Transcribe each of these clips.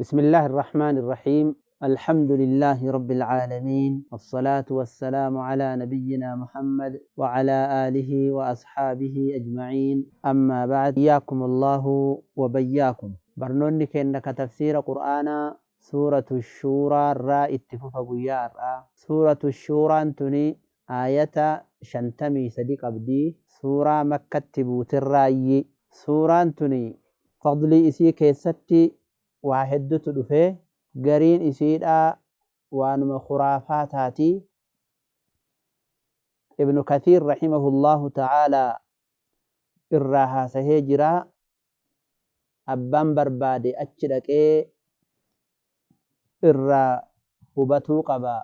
بسم الله الرحمن الرحيم. الحمد لله رب العالمين، والصلاة والسلام على نبينا محمد وعلى آله وأصحابه أجمعين. أما بعد، إياكم الله وبياكم. برنوني كأنك تفسير قرآن سورة الشورى الراء اتفوف سورة الشورى أنتني آية 53 qabdi. Suuraa Makkatti buutirraayyi. Suuraan tuni fadlii isii keessatti waa hedduutu dhufe. Gariin isiidha waanuma khuraafaa taati. Ibnu Kathiir rahimahullahu ta'aalaa irraa haasahee jira. Abbaan barbaade achi dhaqee irraa hubatuu qaba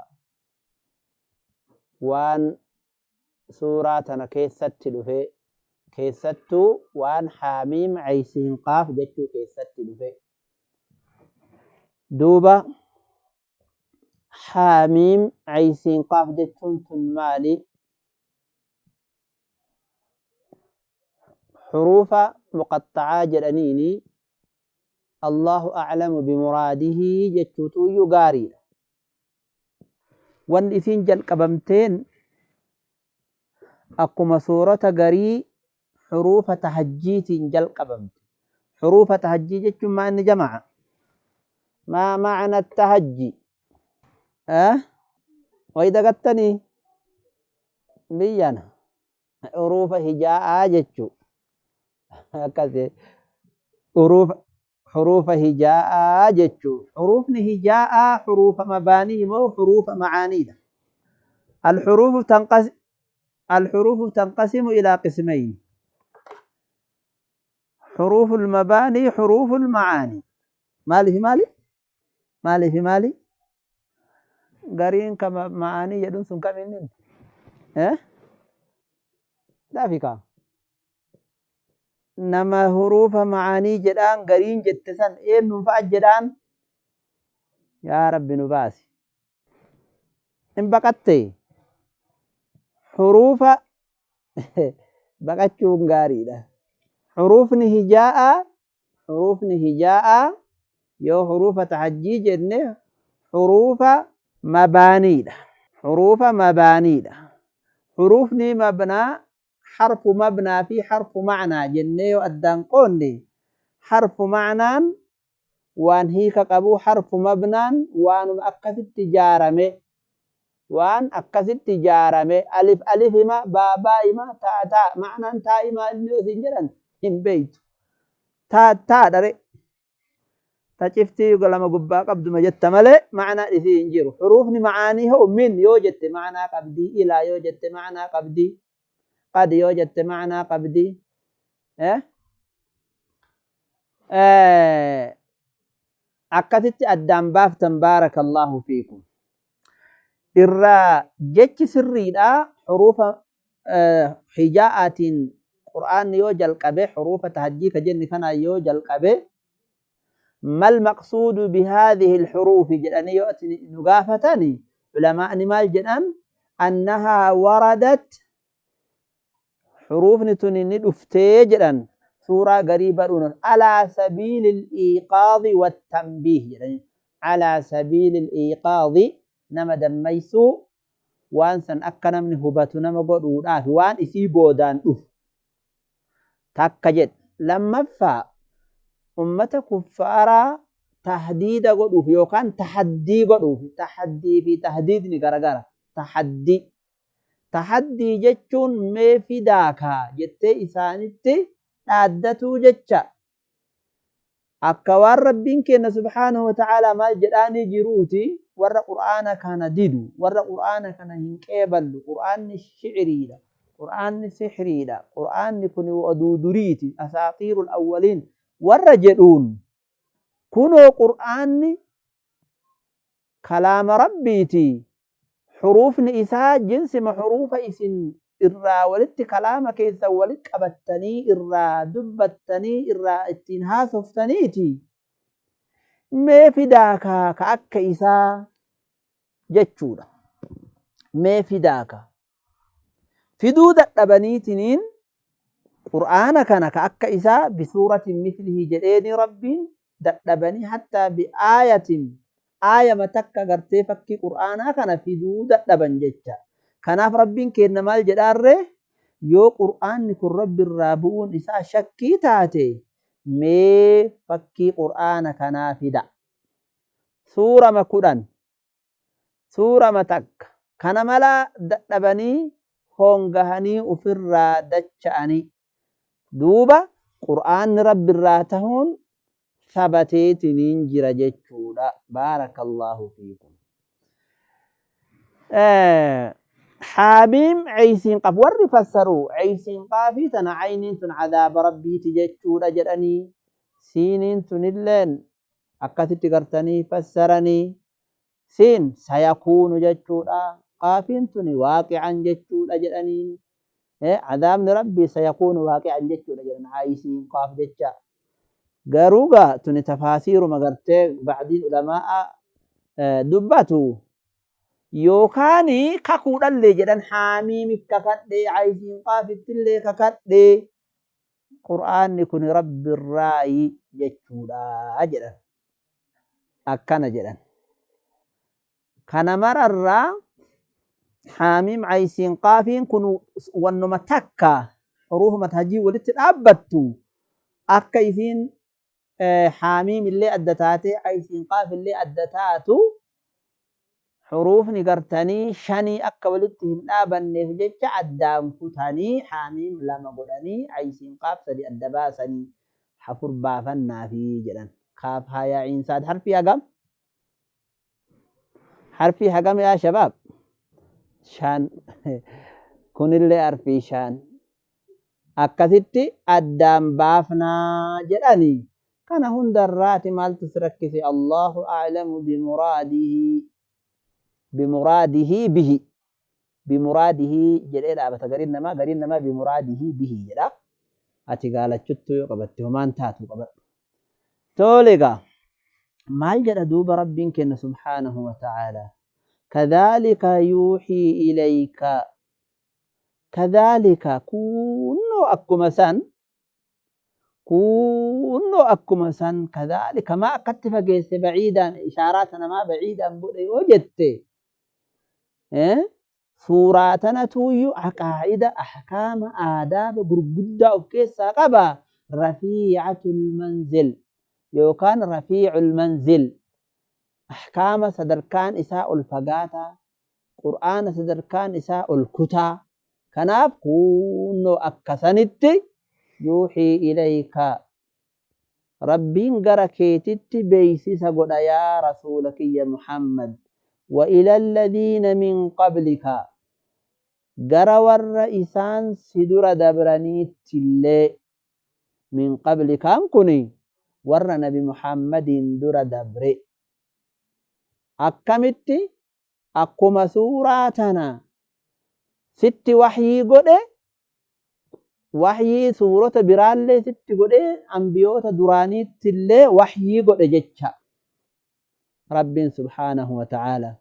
waan suuraa tana keessatti dhufe, keessattuu waan haamiim caysiin qaaf jechuu keessatti dhufe. Duuba haamiim caysiin qaaf jechuun tun maali? Xuruufa muqaxxacaa jedhaniini. Allahu aclamu bimuraadihi jechuutuyyuu gaariidha. Wanni isiin jalqabamteen akkuma suurota garii xuruufa tahajjiitiin jalqabamte. Xuruufa tahajjii jechuun maa inni jamaca? Maa macna tahajji? Way dagattanii biyyana xuruufa hijaa'aa jechuu akkasi. Xuruufa hijaa'aa jechuu. Xuruufni hijaa'aa xuruufa mabaanii moo xuruufa macaaniidha? الحروف تنقسم إلى قسمين: حروف المباني، حروف المعاني. مالي في مالي، مالي في مالي. قرين كما معاني يدون سن كم إنن إيه دافكا نما حروف معاني جدان قرين جتسن إيه ننفع جدان. يا رب نباسي إن بقتي حروف baqachuun gaariidha. Xuruufni hijaa'a, xuruufni hijaa'a yoo xuruufa tahajjii jenne xuruufa mabaaniidha. Xuruufa mabaaniidha. Xuruufni mabnaa harfu mabnaa fi harfu macnaa jennee yoo addaan qoonne, harfu macnaan waan hiika qabu, harfu mabnaan waanuma akkasitti ijaarame, waan akkasitti ijaarame. Alif alif hima, baa baa hima, taa taa. Macnaan taa himaa inni yoo isin jedhan hin beeytu. Taa taa dhare ta ciftii lama gubbaa qabduma jetta malee macnaan isii hin jiru. Xuruufni macaanii hoo min yoo jette macnaa qabdii, ilaa yoo jette macnaa qabdii, qad yoo jette macnaa qabdii. Akkasitti addaan baaftan. Baarakallahu fiikum. Irraa jechi sirriidha xuruufa hijaa'aatiin qur'aanni yoo jalqabe, xuruufa tahajjii ka jenne kana yoo jalqabe, ما المقصود بهذه الحروف jedhanii yoo ati nu gaafatani, ulamaa'ni maal jedhan? أنها وردت xuruufni tuni ni dhuftee jedhan suuraa garii badhuun على سبيل الإيقاظ والتنبيه jedhani. على سبيل الإيقاظ nama dammaysuu, waan san akka namni hubatu nama godhuudhaaf waan isii boodaan dhufu takka jedhe. Lammaffaa, ummata kuffaaraa tahdiida godhuuf yookaan tahaddii godhuuf. Tahaddii fi tahdiidni garagara. Tahaddii jechuun mee fidaakaa jettee isaanitti dhaaddatuu jecha. Akka waan Rabbiin keenya subhaanahu wa ta'aalaa maal jedhaanii jiruuti warra qur'aana kana didu, warra qur'aana kana hin qeeballu, qur'aanni shiciriidha, qur'aanni sixiriidha, qur'aanni kun oduu duriiti, أساطير الأولين warra jedhuun, kunoo qur'aanni kalaama Rabbiiti, xuruufni isaa jinsima xuruufa isin irraa walitti kalaama keessan walitti qabattanii irraa dubbattanii irraa ittiin haasoftaniiti, mee fidaakaa ka akka isaa jechuudha. Mee fidaaka. Fiduu dadhabaniitiniin qur'aana kana ka akka isaa بسورة مثله jedheeni Rabbiin. Dadhabanii hattaa bi'aayatin aayama takka gartee fakkii qur'aanaa kana fiduu dadhaban jecha. Kanaaf Rabbiin kenna maal jedhaarree? Yoo qur'aanni kun Rabbi irraa bu'uun isaa shakkii taate, mee fakkii qur'aana kanaa fida. Suurama 10, suurama takka. Kana mala dadhabanii hongahanii ofirraa dacha'anii. Duuba qur'aanni Rabbi irraa tahuun sabateetiniin jira jechuudha. Baarakallaahu fiikum. Haamiim ceysiin qaf warri fassaru ceysiin qaafii tana ayniin tun cadaaba Rabbiiti jechuudha jedhanii, siiniin tunilleen akkasitti gartanii fassaranii, siin sayakuunu jechuudha, qaafiin tuni waaqican jechuudha jedhanii, cadaabni Rabbii sayakuunu waaqican jechuudha jedhan ceysiin qaaf jecha. Garuu gaa tuni tafaasiiruma gartee bacdiin ulamaa'a dubbatu. Yookaan kakuudhallee jedhan, haamiimif kakadhee, caysiin qaafittillee kakadhee, qur'aanni kun Rabbi irraayi jechuudha jedhan, akkana jedhan. Kana mararraa haamiim caysiin qaafiin kun wannuma takka huruufuma hajii walitti dhaabbattu, akka isiin haamiim illee adda taatee caysiin qaaf illee adda taatu, huruufni gartanii shanii akka walitti hin dhaabanneef jecha addaan kutanii haamiim lama godhanii caysiin qaaf sadi adda baasanii hafur baafannaafi jedhan. Kaaf haa yaa ciin saad harfii hagam? Harfii hagam yaa shabaab? Shan. Kunillee harfii shan. Akkasitti addaan baafnaa jedhanii. Kana hundarraati maaltu si rakkise? Allahu a'lamu bimuraadihi bihi. Bimuraadihi jedhee dhaabata gariin namaa, gariin namaa bimuraadihi bihi jedha. Ati gaalachuttuu yoo qabatte homaan taatu qabadhu. Tole egaa maal jedha duuba Rabbiin kenna subhaanahu wa ta'ala? Kadhaalika yuuxii ilayka, kadhaalika kunnoo akkuma san, kunnoo akkuma san, kadhaalika maa akkatti fageesse baciidaan ishaaraa tana maa baciidaan godhe yoo jette, suuraa tanatuyyuu aqaa'ida, ahkaama, aadaaba gurguddaa of keessaa qaba. Rafiicatul manzil yookaan rafiicul manzil, ahkaama sadarkaan isaa ol fagaataa, qur'aana sadarkaan isaa ol kutaa. Kanaaf kunnoo akkasanitti yuuxii ilayka, Rabbiin gara keetitti beeysisa godha yaa rasuula kiyya Muhammad, wa ila alladhiina min qablika, gara warra isaan si dura dabraniittillee. Min qablikaan kun warra nabi Muhammadiin dura dabre. Akkamitti akkuma suuraa tana sitti waxyii godhe, waxyii suurota biraallee sitti godhe, ambiyoota duraaniittillee waxyii godhe jecha Rabbiin subhaanahu wa ta'aala.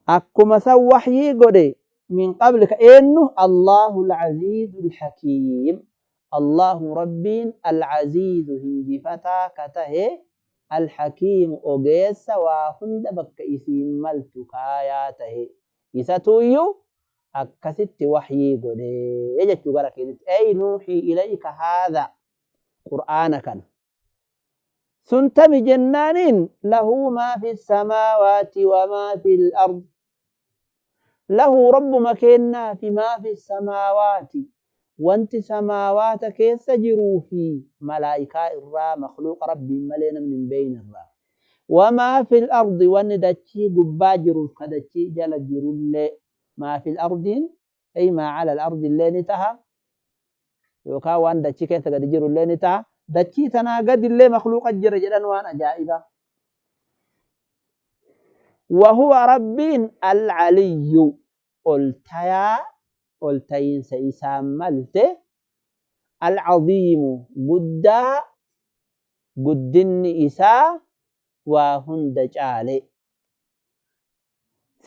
Akkuma san waxyii godhe min qablika eenyu? Allahu al-aziizu al-hakiim. Allahu Rabbiin al-aziizu hinjifataa ka tahe, al-hakiim ogeessa waa hunda bakka isiin maltu kaayaa tahe, isatuyyuu akkasitti waxyii godhe jechuu gara keetitti. Ey nuuxii ilayka haadha, qur'aana kana sun tami jennaaniin, lahu maa fi samaawaati wa maa fi l-ard. Lahu rabbuma kennaa fi maa fi samaawaati, wanti samaawaata keessa jiruu fi malaa'ikaa irraa, makhluuqa Rabbiin malee namni hin beeyne irraa, wamaa fi l-ardi, wanni dachii gubbaa jiruuf ka dachii jala jirullee. Maa fi l-ardiin ay maa cala l-ardi illee ni taha, yookaan waan dachii keessa gadi jirullee ni taha. Dachii tanaa gadillee makhluuqa jira jedhan, waan ajaa'iba. Wahuwa Rabbiin al-caliyyu ol tayaa, ol tayiinsa isaan malte, al-caziimu guddaa guddinni isaa waa hunda caale.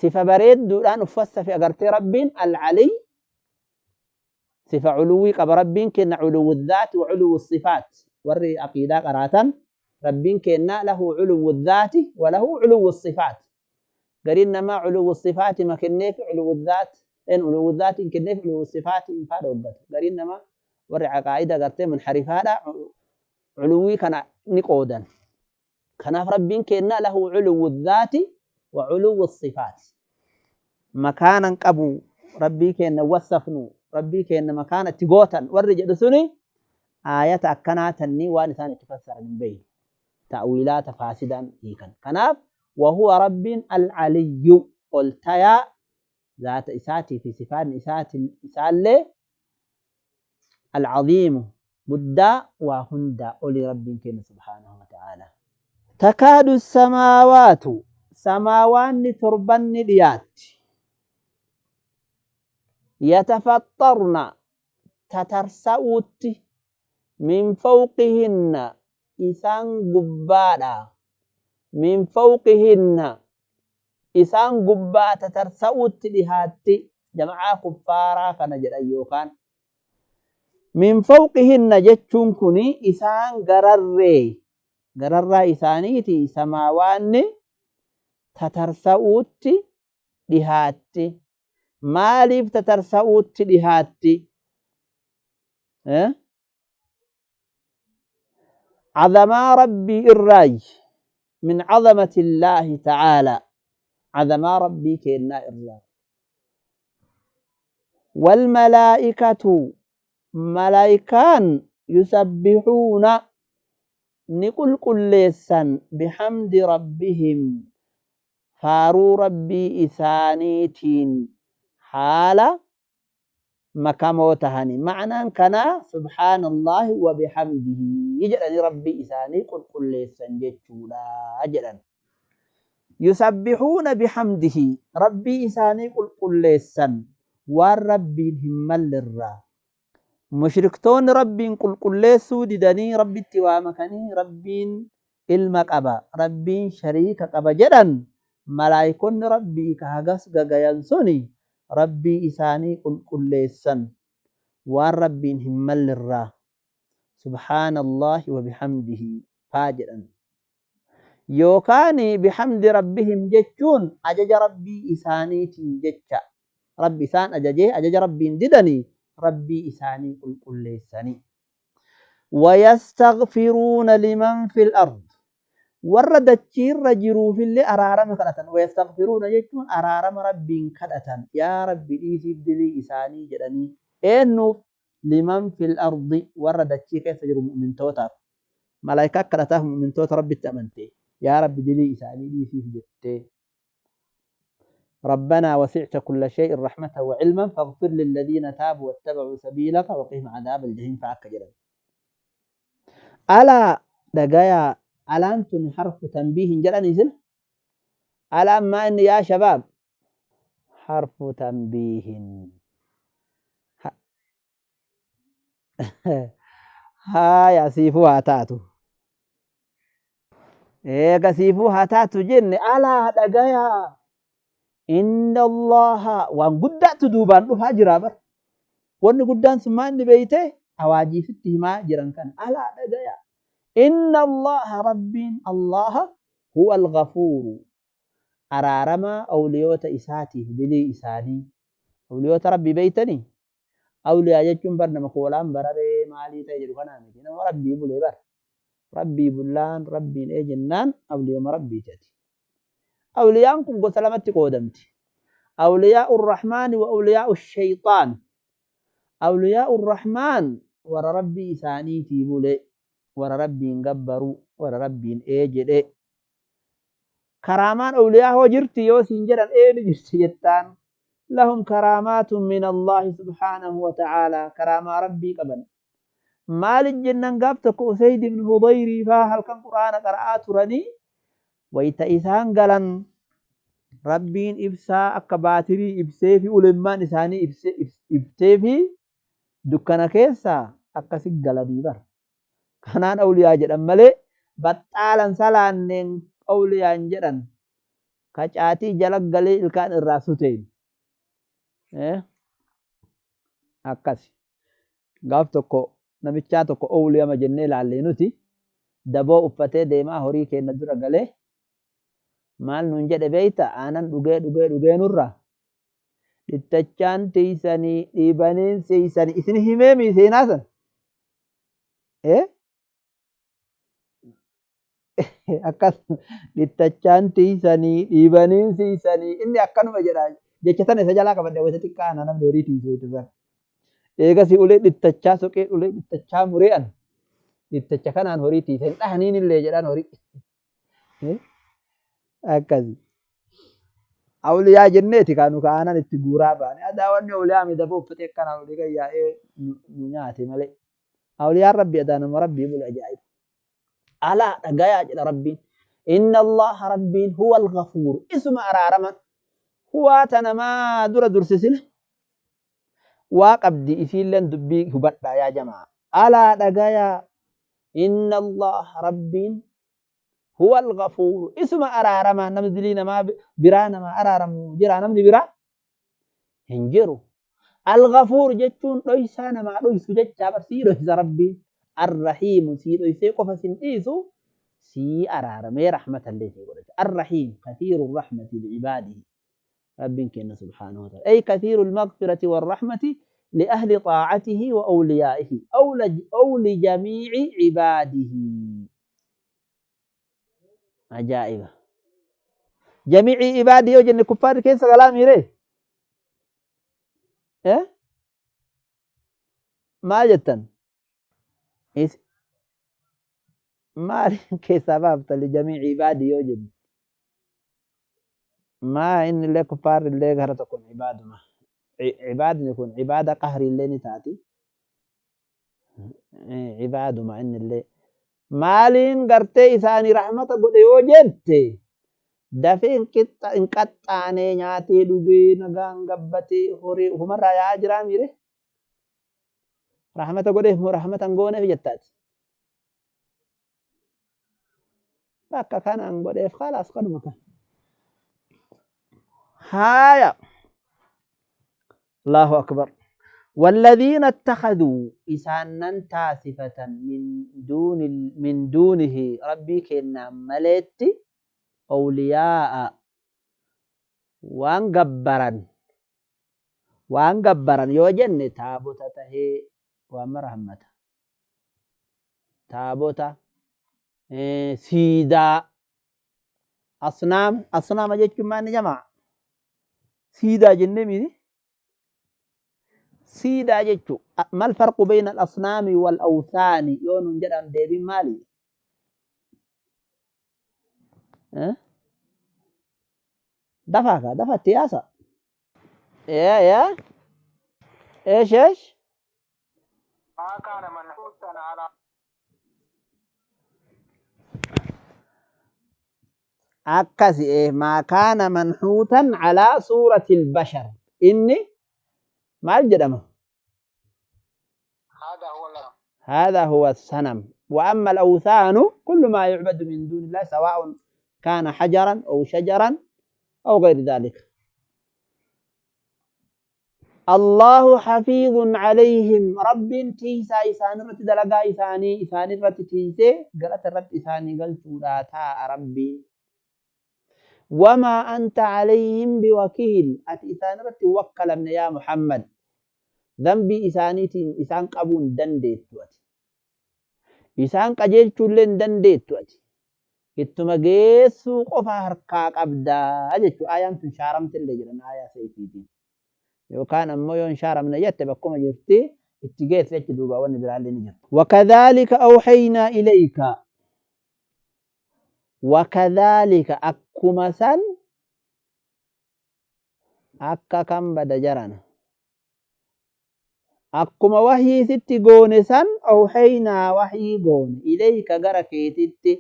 Sifa bareedduudhaan uffassafe agartee Rabbiin al-caliy. Sifa culuwwii qaba Rabbiin keenna, culuwwu dhaati wa culuwwu sifaat. Warri aqiidaa qaraatan, Rabbiin keenna lahu culuwwu dhaati wa lahu culuwwu sifaat. Gariin namaa culuwwu sifaati ma kenneef, culuwwu dhaat en culuwwu dhaati hin kenneef, culuwwu sifaati hin faa dhooggata. Gariin namaa warri aqaa'ida gartee munharifaadha culuwwii kana ni qoodan. Kanaaf Rabbiin keenna lahu culuwwu dhaati wa culuwwu sifaat. Makaanan qabu Rabbii keenna, wassafnu Rabbii keenna makaana itti gootan warri jedhu suni aayata akkanaa tannii waan isaan itti fassaran hin beeyne, ta'wiilaata faasidaan hiikan. Kanaaf wahuwa Rabbiin al-aliyyu, ol tayaa zaata isaatii fi sifaanni isaallee, al-caziimu, guddaa waa hundaa olii Rabbiin keenya subhaanahu wa ta'aalaa. Takaadu samaawaatu, samaawaanni torbanni dhiyaatti, yatafaxxarna, tatarsa'uutti, min fawqihinna, isaan gubbaadha, min fawqihinna, isaan gubbaa tatarsa'uutti dhihaatti. Jama'aa kuffaaraa kana jedhan, yookaan min fawqihinna jechuun kuni isaan gararree, gararraa isaaniiti samaawaanni tatarsa'uutti dhihaatti. Maaliif tatarsa'uutti dhihaatti? Cazamaa Rabbii irraayi, min cazamati illaahi ta'aalaa, cazamaa Rabbii keennaa irraa. Walmalaa'ikatu, malaayikaan, yusabbixuuna, ni qulqulleessan, bihamdi rabbihim, faaruu Rabbii isaaniitiin haala makamoo tahani. Ma'naan kanaa subhaana Allaahi wa bihamdihi jedhanii Rabbii isaanii qulqulleessan jechuudha jedhan. Yusabbixuuna bihamdihi, Rabbii isaanii qulqulleessan waan Rabbiin hin mallerraa. Mushriktoonni Rabbiin qulqulleessuu didanii Rabbitti waa makanii, Rabbiin ilma qaba, Rabbiin shariika qaba jedhan. Malaayikonni Rabbii ka hagas gagayan suni Rabbii isaanii qulqulleessan waan Rabbiin hin mallerraa, subhaana Allaahi wa bihamdihi faa jedhan. Yookaan bihamdi rabbihim jechuun ajaja Rabbii isaaniitiin jecha. Rabbi isaan ajajee ajaja Rabbiin didanii Rabbii isaanii qulqulleessanii. Wayastaghfiruuna liman fil ard, warra dachiirra jiruufillee araarama kadhatan. Wayastaghfiruuna jechuun araarama Rabbiin kadhatan, yaa Rabbi dhiisiif dilii isaanii jedhanii. Eennuuf? Liman fil ardi, warra dachii keessa jiru, mu'mintootaaf. Malaayikaa kadhataaf mu'mintoota Rabbitti amante, yaa Rabbi dilii isaanii dhiisiif jettee. ربنا وسعت كل شيء رحمة وعلما فاغفر للذين تابوا واتبعوا سبيلك وقهم عذاب الجحيم فأكا جرا. ألا دقايا، ألان تن حرف تنبيه جراني سن ألا ما إن يا شباب حرف تنبيه. haa siifuu haa taatu, eega siifuu haa taatu jenne. Alaa dhagayaa, inna Allaha, waan guddaatu duubaan dhufaa jira bar. Wanni guddaan sun maa inni beeyte awaajiifitti himaa jiran kana. Alaa dhagayaa, inna Allaha, Rabbiin Allaha, huwa al-ghafuuru, araaramaa awliyoota isaatiif dilii isaanii. Awliyoota Rabbii beeytanii? Awliyaa jechuun bar nama koolaan bararee maalii ta'e jedhu kanaa miti. Nama Rabbii bulee bar. Rabbii bullaan, Rabbiin ee jennaan awliyooma Rabbiiti ati. Awliyaan kun gosa lamatti qoodamti. Awliyaa'u Rahmaani wa awliyaa'u Shayxaan. Awliyaa'u Rahmaan warra Rabbii isaaniitii bule, warra Rabbiin gabbaru, warra Rabbiin ee jedhe. Karaamaan awliyaa hoo jirti yoo siin jedhan, ee ni jirti jettaan. Lahum karaamaatun min Allaahi subhaanahu wa ta'aalaa, karaamaa Rabbii qaban. Maaliif jennaan, gaaf tokko Usayd ibn Hudayrii faa halkan Qur'aana qara'aa turanii, wayta isaan galan Rabbiin ibsaa akka baatirii ibsee fi ulemmaan isaanii ibsee fi dukkana keessaa akkasi galanii bara. Kanaan awliyaa jedhan malee baxxaalan salaanneen awliyaan jedhan kacaatii jala galee ilkaan irraa suteen. Akkasi. Gaaf tokko namichaa tokko owliyama jennee laallee nuti daboo uffatee deemaa horii keenya dura galee maal nuun jedhe beeyta aanan dhugee dhugee dhugee nurra dhittachaan tiisanii dhiibaniin siisanii isin himee mii seenaa san akkas dhittachaan tiisanii dhiibaniin siisanii inni akkanuma jedha jecha sana isa jalaa qabadhe wayita xiqqaa ana namni horii tiisu wayita sana eegasii ulee dhittachaa soqee ulee dhittachaa muree an dhittacha kanaan horii tiisa hin dhahaniin illee jedhaan horii akkasi awliyaa jenneeti kaanu ka'aanan itti guuraa baane adaa wanni awliyaa mi daboo uffatee akkanaan olii gad yaa'ee nu nyaate malee awliyaan rabbi adaa nama rabbii bule ajaa'iba alaa dhagayaa jedha rabbiin inna allaha rabbiin huwa alghafuur isuma araaraman huwaa tanamaa dura dursisina waa qabdi isiilleen dubbii hubadhaa yaa jamaa alaa dhagayaa inna allaha rabbiin huwa alghafuur isuma araaramaa namni dilii namaa biraa namaa araaramu jira namni biraa hin jiru alghafuur jechuun dhoysaa namaa dhoysu jechaa bar sii dhoysa rabbiin arrahiimu sii dhoysee qofa sin dhiisu sii araaramee rahmatallee sii godhata arrahiim kathiiru rahmati liibaadihi rabbiin kenna subhaanahu wa ta'ala ay kathiiru almaghfirati warrahmati liahli طاعته وأوليائه أو لجميع عباده ajaa'iba jamiici ibaadii yoo jenne kuffaarri keessa galaa miiree eh maal jettan is maal keessaa baafta li jamiici ibaadii yoo jenne maa inni illee kuffaarri illee gara tokkoon ibaaduma ibaadni kun ibaada qahrii illee ni taati ibaaduma inni illee maaliin gartee isaanii rahmata godhe yoo jette dafee hin qaxxaanee nyaatee dhugee nagaan gabbatee horii ufumarraa yaa'aa jiraa miire rahmata godheef moo rahmata hin gooneef jettaati bakka kanaan godheef khalaas kanuma kan haaya Allahu akbar والذين اتخذوا إسانن تاسفة من دونه ربي كنا ملت أولياء وان جبرا وان جبرا يوجن تابوتا تهي ومرحمة تابوتا سيدا أصنام أصنام جتشو ما جماعة سيدا جنة ميني سيدا جتشو ما الفرق بين الأصنام والأوثان يون جدًا ديبين مالي أه؟ دفع دفع التياسة يا يا ايش ايش ما كان منحوتا على أكس إيه ما كان منحوتا على صورة البشر إني ما الجدمة هذا هو الأمر. هذا هو الصنم. وأما الأوثان كل ما يعبد من دون الله سواء كان حجرا أو شجرا أو غير ذلك. الله حفيظ عليهم رب تيسا إسان رت دلقا إساني إسان رت تيسي قلت رت إساني قلت لا تاء ربي وما أنت عليهم بوكيل أت إسان رت وكل من يا محمد ذنبي إساني إسان قبون دنديت إسان قجيل تولين دنديت ittuma geessuu qofa harkaa qabdaa jechuudha. Ayaan tun shaaramte illee jedhan ayaa sayfiitiin. Yookaan ammoo yoo hin shaaramne jette bakkuma jirti itti geesse jechi duuba wanni biraallee ni jirti. Wakadhaalika awhaynaa ilayka wakadhaalika akkuma san akka kan bada jarana. Akkuma wahyii sitti goone san awhaynaa wahyii goone ilayka gara keetitti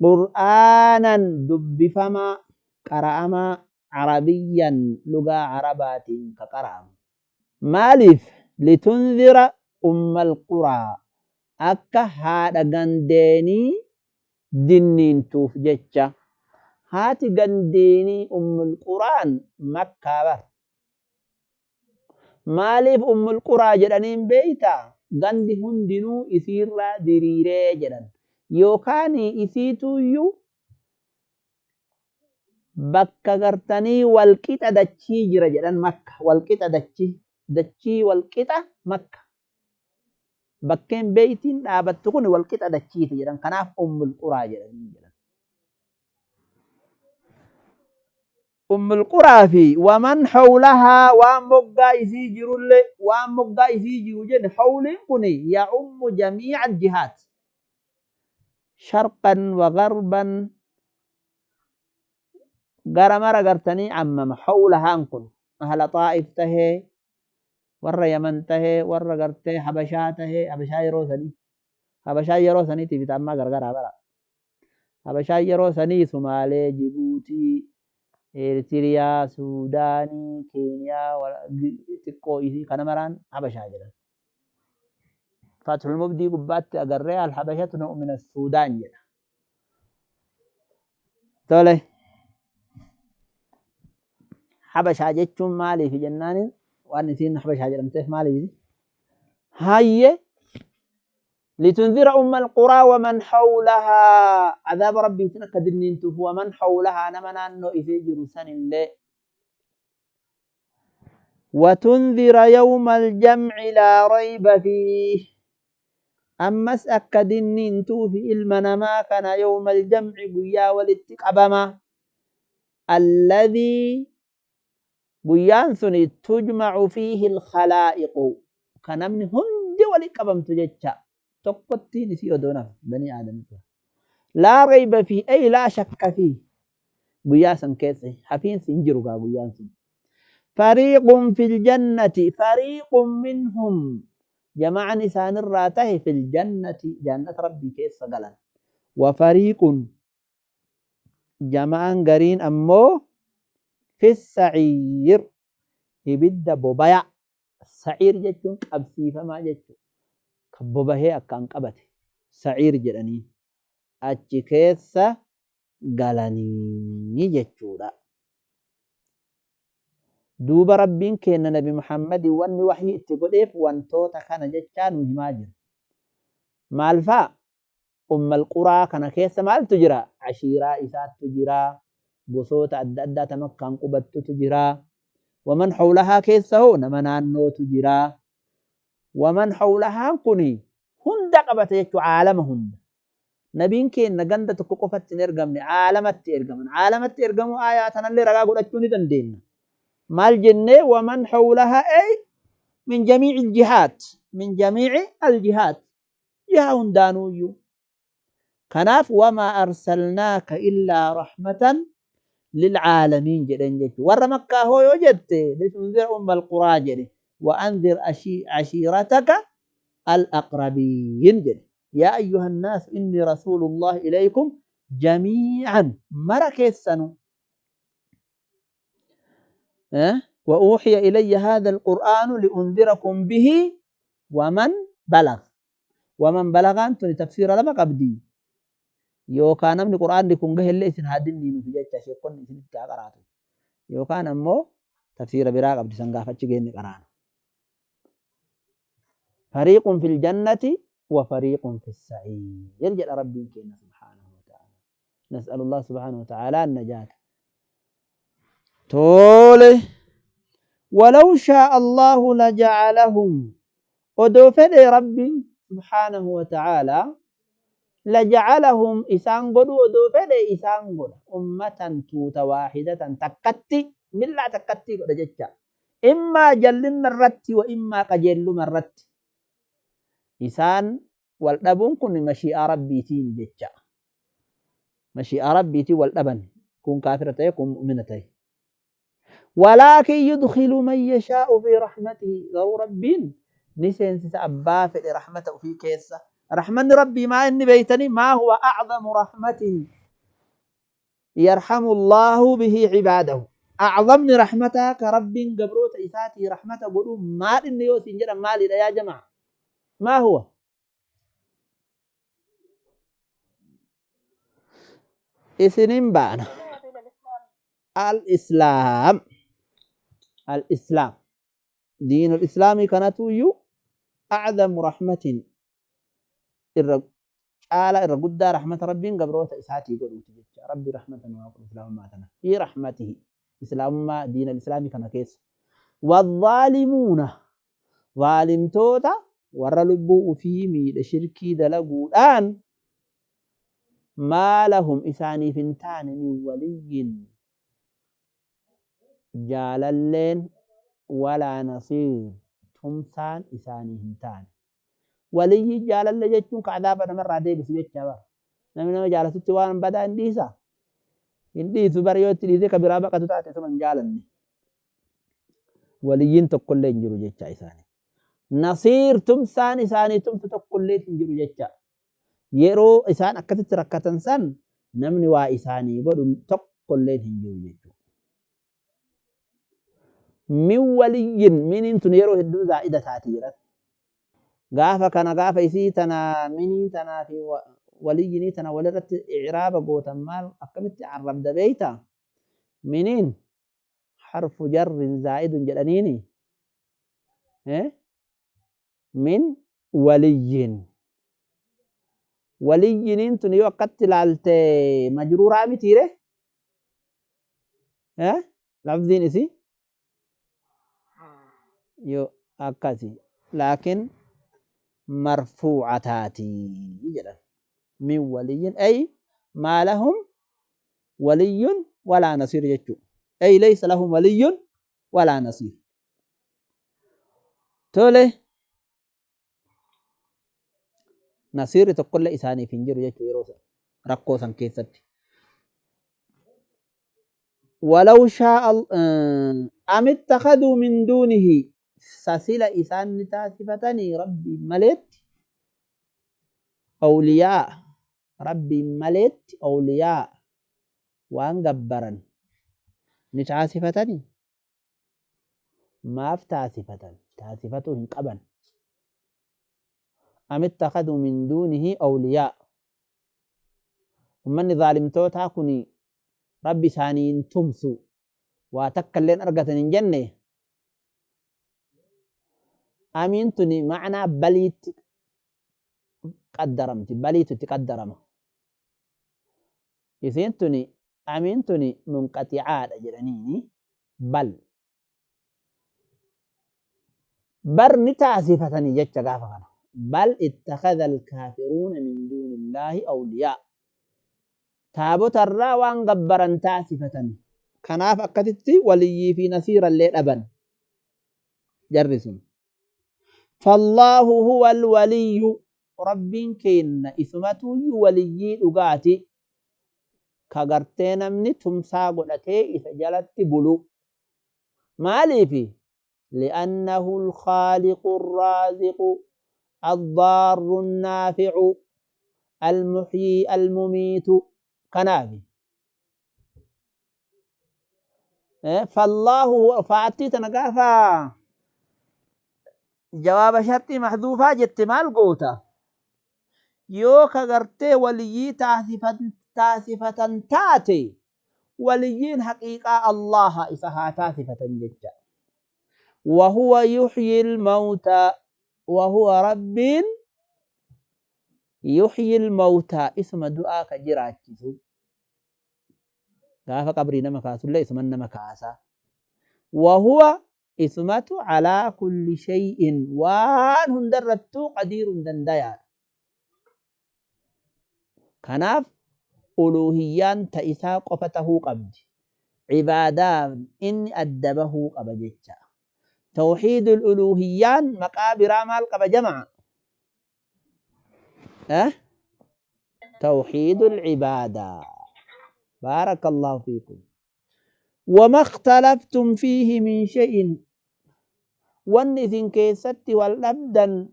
قرآنا دبفما قرأما عربيا لغة عربات كقرأ مالف لتنذر أم القرى أكا هذا غنديني دنين توف جتشا هاتي غنديني أم القرآن مكة بر مالف أم القرى جدنين بيتا Gandi hundinuu isiirraa diriiree jedhan. Yookaan isiituyyuu bakka gartanii walqixa dachii jira jedhan Makka. Walqixa dachii. Dachii walqixa Makka. Bakkeen beeytiin dhaabattu kun walqixa dachiiti jedhan. Kanaaf Ummul Quraa jedhanii jedhan. Ummul Quraa fi waman hawlahaa waan moggaa isii jirullee waan moggaa isii jiru jenne hawliin kun ya'ummu jamii'a aljihaat. Sharqan wa garban gara mara gartanii ammama hawlahaan kun ahla Xaa'if tahee warra Yaman tahee warra gartee Habashaa tahee Habashaa yeroo sanii Habashaa yeroo saniitiif ita ammaa gargaraa bara Habashaa yeroo sanii Sumaalee, Jibuutii, Eertiriyaa, Suudaanii, Keeniyaa xiqqoo isii kana maraan Habashaa jedhan. Fathul Mubdii gubbaatti agarree al-Habashatu nu'mina Suudaan jedha. Tole. Habashaa jechuun maaliif jennaan waan isiin Habashaa jedhamteef maaliif? Hayyee litunzira umma alquraa waman hawlahaa cadaaba rabbiitiin akka dinniintuuf waman hawlahaa nama naannoo isii jiru sanillee وتنذر يوم الجمع لا ريب فيه أمس akka dinniintuuf ilma namaa kana يوم الجمع guyyaa walitti qabama الذي guyyaan suni tujmacu fiihi alkhalaa'iqu ka namni hundi walitti qabamtu jecha tokkottiin isii odoo naf banii aadamitu laa rayba fii ay laa shakka fii guyyaa san keessa hafiinsi hin jiru gaa guyyaan sun fariiqun fil jannati fariiqun minhum jama'an isaanirraa tahe fil jannati jannata rabbii keessa galan wa fariiqun jama'an gariin ammoo fi saciir ibidda bobaya saciir jechuun qabsiifamaa jechuudha kan bobahee akkaan qabate saciir jedhanii achi keessa galanii jechuudha. Duuba rabbiin kenna nabi Muhammadin wanni waxyii itti godheef wantoota kana jechaa nu himaa jira. Maal fa'a? Ummal quraa kana keessa maaltu jira? Ashiiraa isaattu jira. Gosoota adda addaa ta Makkaan qubattutu jira. Waman hawlahaa keessa hoo nama naannootu jira. Waman hawlahaan kun hunda qabata jechuu caalama hunda. Nabiin keenya ganda tokko qofatti hin ergamne caalamatti ergaman. Caalamatti ergamuu aayaa tanallee ragaa godhachuu ni dandeenya. Maal jennee waman hawlahaa ay min jamiici aljihaat min jamiici aljihaat jihaa hundaanuuyyuu. Kanaaf wamaa arsalnaaka illaa rahmatan lilcaalamiin jedhen jechuudha. Warra Makkaa hoo yoo jette litunzira umma alquraa jedhe وأنذر عشيرتك الأقربين jedhe. يا أيها الناس إني رسول الله إليكم جميعا mara keessanuu أه؟ وأوحي إلي هذا القرآن لأنذركم به ومن بلغ ومن بلغ أنتم تفسير لما قبدي yookaan namni qur'aanni kun gahellee isin haa dinniinuuf jecha sheekonni isinitti haa qaraatu yookaan ammoo tafsiira biraa qabdi san gaafa achi geenne qaraana. Fariiqun fil jannati wa fariiqun fis sa'iir jedha rabbiin keenya subhaanahu wa ta'ala. Nas'alullah subhaanahu wa ta'ala an-najaata. Tole walaw shaa'a Allahu laja'alahum odoo fedhe rabbiin subhaanahu wa ta'ala لجعلهم إسان قدو دو فدي إسان قد أمة توتا واحدة تكتي ملا تكتي قد جتشا إما جلن الرت وإما قجل الرت إسان والأبون كن مشيئة ربي تين جتشا مشيئة ربي تي والأبن كن كافرة كن مؤمنة ولكن يدخل من يشاء في رحمته لو ربين نسين أبا في رحمته في كيسه رحمن ربي ما إني بيتني ما هو أعظم رحمة يرحم الله به عباده أعظم رحمتك رب قبروت إساتي رحمة قلوا ما إني يوسين جرى مالي يا جماعة ما هو إسنين بانا الإسلام الإسلام دين الإسلام كانت يو أعظم رحمة caala irra guddaa rahmata Rabbiin gabroota isaatii godhuuti jecha. Rabbi rahmata nu haa godhu islaamummaa tana. Fi rahmatihi islaamummaa diina islaamii kana keessa. Wadhaalimuuna zaalimtoota warra lubbuu ufii miidhe shirkii dalaguudhaan maa lahum isaaniif hin taane min waliyyin jaalalleen walaa nasiir tumsaan isaanii hin taane. Waliyyi jaalalle jechuun ka adaaba namarraa deebisu jecha bara. Namni nama jaalatutti waan badaa hin dhiisa. Hin dhiisu bara yoo itti dhiisee ka biraa baqatu taate isuma hin jaalanne. Waliyyiin tokkollee hin jiru jecha isaanii. Nasiir tumsaan isaanii tumsu tokkollee hin jiru jecha. Yeroo isaan akkasitti rakkatan san namni waa isaanii godhu tokkollee hin jiru jechuudha. Min waliyyin miniin tun yeroo hedduu zaa'ida taati jedhan. Gaafa kana gaafa isii tana minii tanaa fi waliyyinii tana walirratti i'raaba gootan maal akkamitti arrabda beeyta? Miniin harfu jarrin zaa'idun jedhaniini. Min waliyyin. Waliyyiniin tun yoo akkatti ilaalte majruuraa mitiire? Lafziin isii yoo akkasi. Laakiin marfuuca taatii jedhan. Min waliyyin ay maa lahum waliyyun walaa nasiir jechuu. Ay laysa lahum waliyyun walaa nasiir. Tole nasiirri tokkollee isaaniif hin jiru jechuu yeroo rakkoo san keessatti. Walaw shaa'a am ittakhaduu min duunihi sasila isaan ni taasifatanii Rabbiin maleetti awliyaa Rabbiin maleetti awliyaa waan gabbaran ni taasifatanii maaf taasifatan taasifatuu hin qaban. Am ittakhaduu min duunihi awliyaa ummanni zaalimtootaa kun Rabbi isaanii hin tumsu waa takka illeen argatan hin jenne. Amiin tuni ma'anaa baliitti qaddaramti baliitu itti qaddarama. Isiin tuni amiin tuni munqaxicaadha jedhaniini bal bar ni taasifatanii jecha gaafa kana. Bal ittakhadha alkaafiruuna min duunillaahi awliyaa taabotarraa waan gabbaran taasifatan. Kanaaf akkasitti waliyyii fi nasiirallee dhaban jarri sun. Fallaahu huwa alwaliyyu Rabbiin keenna isumatuyyuu waliyyii dhugaati ka gartee namni tumsaa godhatee isa jalatti bulu. Maaliifi? Li'annahu alkhaaliqu arraaziqu addaarru annaafi'u almuhyii almumiitu kanaafi. Fallaahu huwa faattii tana gaafa jawaaba sharxii mahduufaa jette maal goota? Yoo ka gartee waliyyii taasifatan taate waliyyiin haqiiqaa Allaha isa haa taasifatan jecha. Wahuwa yuhyi almawtaa wahuwa Rabbiin yuhyi almawtaa isuma du'aa ka jiraachisu. Gaafa qabrii nama kaasullee isuman nama kaasa. Wahuwa isumatu calaa kulli shay'in waan hundarrattuu qadiirun dandayaadha. Kanaaf uluuhiyyaan ta isaa qofa tahuu qabdi. Cibaadaan inni adda bahuu qaba jecha. Tawxiidul uluuhiyyaan maqaa biraa maal qaba jama'a? Tawxiidul cibaadaa. Baarakallahu fiikum. وما اختلفتم فيه من شيء وان إذن كيست والأبدا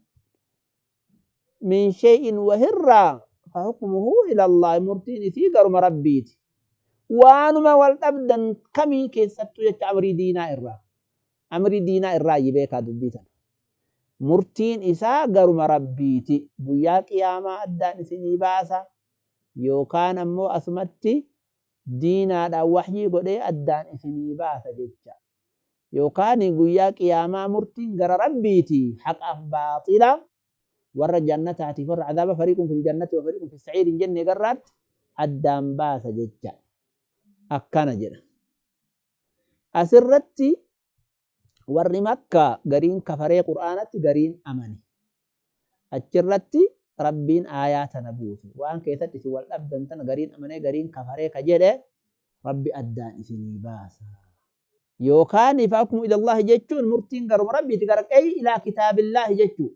من شيء وهرا فحكمه إلى الله مرتين في قرم ربيت وانما والأبدا كمي كيست أمري دينا إرا أمري دينا إرا يبيك دبيتا مرتين إسا قرم ربيت بياك يا ما أدان سني باسا يوكان أمو أسمتي diinaadhaan wahyii godhee addaan isinii baasa jecha. Yookaan guyyaa qiyaamaa murtiin gara Rabbiiti, haqaaf baaxila, warra jannataatiif warra azaaba, fariiqun fil jannati wa fariiqun fis sa'iir hin jenne garraatti addaan baasa jecha. Akkana jedha. Asirratti warri Makkaa gariin kafaree Qur'aanatti, gariin amane. Achirratti Rabbiin aayaa tana buuse. Waan keessatti isin wal dhabdan tana gariin amanee gariin kafaree ka jedhe Rabbi addaan isinii baasa. Yookaan fahukmu ilallahi jechuun murtiin garuma Rabbiiti, gara qe'ii ilaa kitaabillaahi jechuu.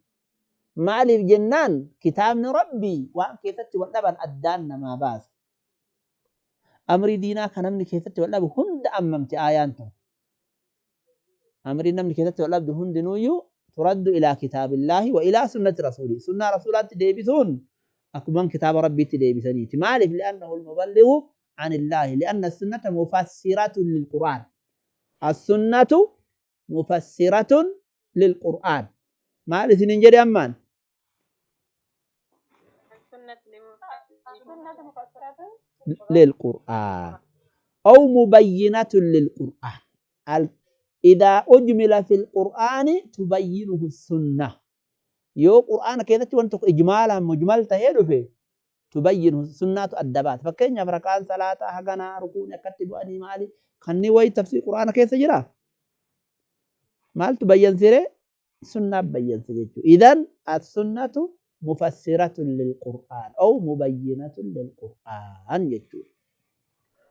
Maaliif jennaan, kitaabni Rabbii waan keessatti wal dhaban addaan namaa baasa. Amrii diinaa kan namni keessatti wal dhabu hunda ammamti aayaan tun. Amrii namni keessatti wal dhabdu hundinuuyyuu turaddu ilaa kitaabillaahi wa ilaa sunnati rasuuli. Sunnaa rasuulaatti deebisuun akkuman kitaaba Rabbiitti deebisaniiti. Maaliif? Li'annahu al-muballighu anillaahi. Li'anna sunnata mufassiratun lilqur'aan. As-sunnatu mufassiratun lilqur'aan. Maal isinin jedhe ammaan? السنة مفسرة للقرآن أو مبينة للقرآن. إذا أجمل في القرآن تبينه السنة. Yoo qur'aana keessatti wanti tokko ijmaalaan mujmal tahee dhufe, تبينه sunnaatu adda baata. Fakkeenyaaf, rakaan salaataa haganaa, rukuun akkatti bu'anii, maali kanni wayi tafsiir qur'aana keessa jira, maaltu bayyansire? Sunnaa bayyanse jechuudha. إذن السنة مفسرة للقرآن أو مبينة للقرآن jechuudha.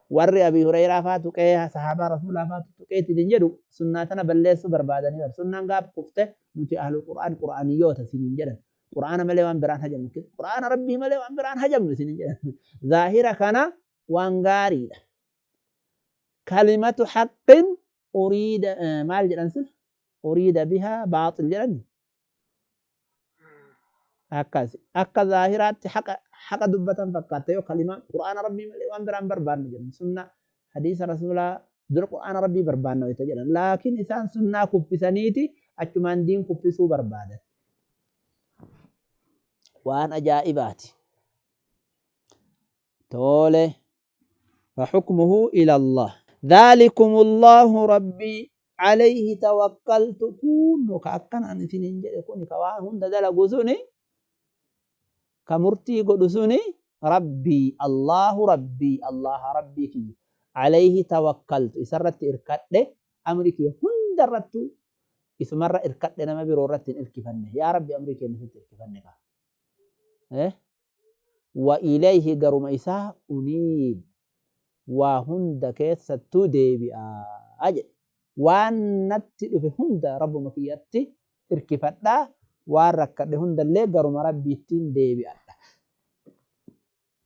Warri Abi Hureyraa faa tuqee, sahaabaa rasuulaa faa tuqeetti hin jedhu, sunnaa tana balleessuu barbaadanii bar. Sunnaan gaafa kufte nuti ahlul qur'aan, qur'aaniyyoota isiniin jedhan. Qur'aana malee waan biraan hajamnu, qur'aana Rabbii malee waan biraan hajamnu isiniin jedhan. Zaahira kana waan gaariidha. كلمة حق أريد maal jedhan sun, أريد بها باطل jedhan. Akkas akka zaahiraatti haqa dubbatan fakkaata. Yoo kalimaa qur'aana Rabbii malee waan biraan barbaannu jedhan, sunna hadiisa rasuulaa dura qur'aana Rabbii barbaanna wayita jedhan, laakiin isaan sunnaa kuffisaniiti achumaan diin kuffisuu barbaadan. Waan ajaa'ibaati. Tole, فحكمه إلى الله. ذلكم الله ربي عليه توكلت. كون كأكن أن سنين jedhe kuni ka waan hunda dalagu suni, ka murtii godhu suni, ربي الله ربي الله rabbii kiyya, عليه توكلت isarratti irkadhe, amri kiyya hundarrattu isumarra irkadhe, nama biroo irratti hin irkifanne. Yaa Rabbi, amri keenya sitti irkifanne kaa. وإليه garuma isaa, أنيب waa hunda keessattuu deebi'aa jedhe. Waan natti dhufe hunda rabbuma kiyyatti irkifadhaa, waan rakkadhe hundallee garuma Rabbiittiin deebi'adha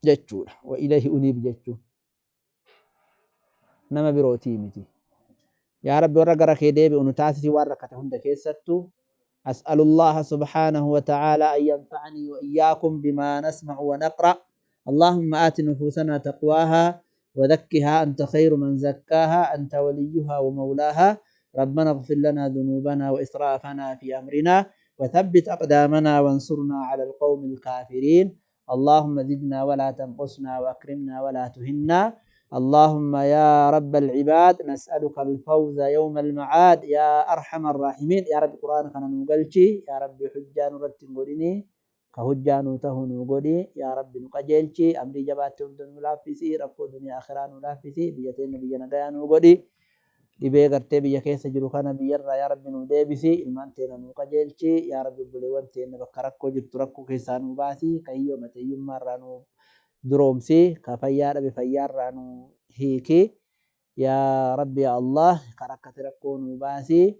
jechuudha. وإليه أنيب jechuun nama birootii miti. Yaa Rabbi, warra gara kee deebi'u nu taasisi waan rakkate hunda keessattuu. أسأل الله سبحانه وتعالى أن ينفعني وإياكم بما نسمع ونقرأ. اللهم آت نفوسنا تقواها وزكها، أنت خير من زكاها، أنت وليها ومولاها. ربنا اغفر لنا ذنوبنا وإسرافنا في أمرنا وثبت أقدامنا وانصرنا على القوم الكافرين. اللهم زدنا ولا تنقصنا وأكرمنا ولا تهنا. اللهم يا رب العباد، نسألك الفوز يوم المعاد يا أرحم الراحمين. يا رب، قرآن kana nu galchi. Yaa Rabbi, hujjaa nurratti hin godhini, ka hujjaa nu tahu nu godhi. Yaa Rabbi, nu qajeelchi, amrii jabaatti hunda nu laaffisi, rakkoo duniyaa akhiraa nu laaffisi, biyya teenya biyya nagayaa nu godhi. Dhibee gartee biyya keessa jiru kana biyyarraa yaa Rabbi nu deebisi. Ilmaan teenya nu qajeelchi. Yaa Rabbi, obboleewwan teenya bakka rakkoo jirtu rakkoo keessaa nu baasi, ka hiyyoo mateeyyummaarraa nu duroomsi, ka fayyaa dhabe fayyaarraa nu hiiki. Yaa Rabbi, yaa Allah, ka rakkate rakkoo nu baasi.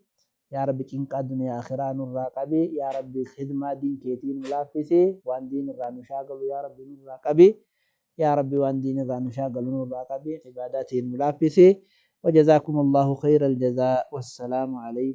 Yaa Rabbi, cinqaa duniyaa akhiraa nurraa qabi. Yaa Rabbi, khidmaa diin keetii nu laaffisi. Waan diin irraa nu shaagalu yaa Rabbi nurraa qabi. Yaa Rabbi, waan diin irraa nu shaagalu nurraa qabi, ibaadaatiin nu laaffisi. وجزاكم الله خير الجزاء، والسلام عليكم.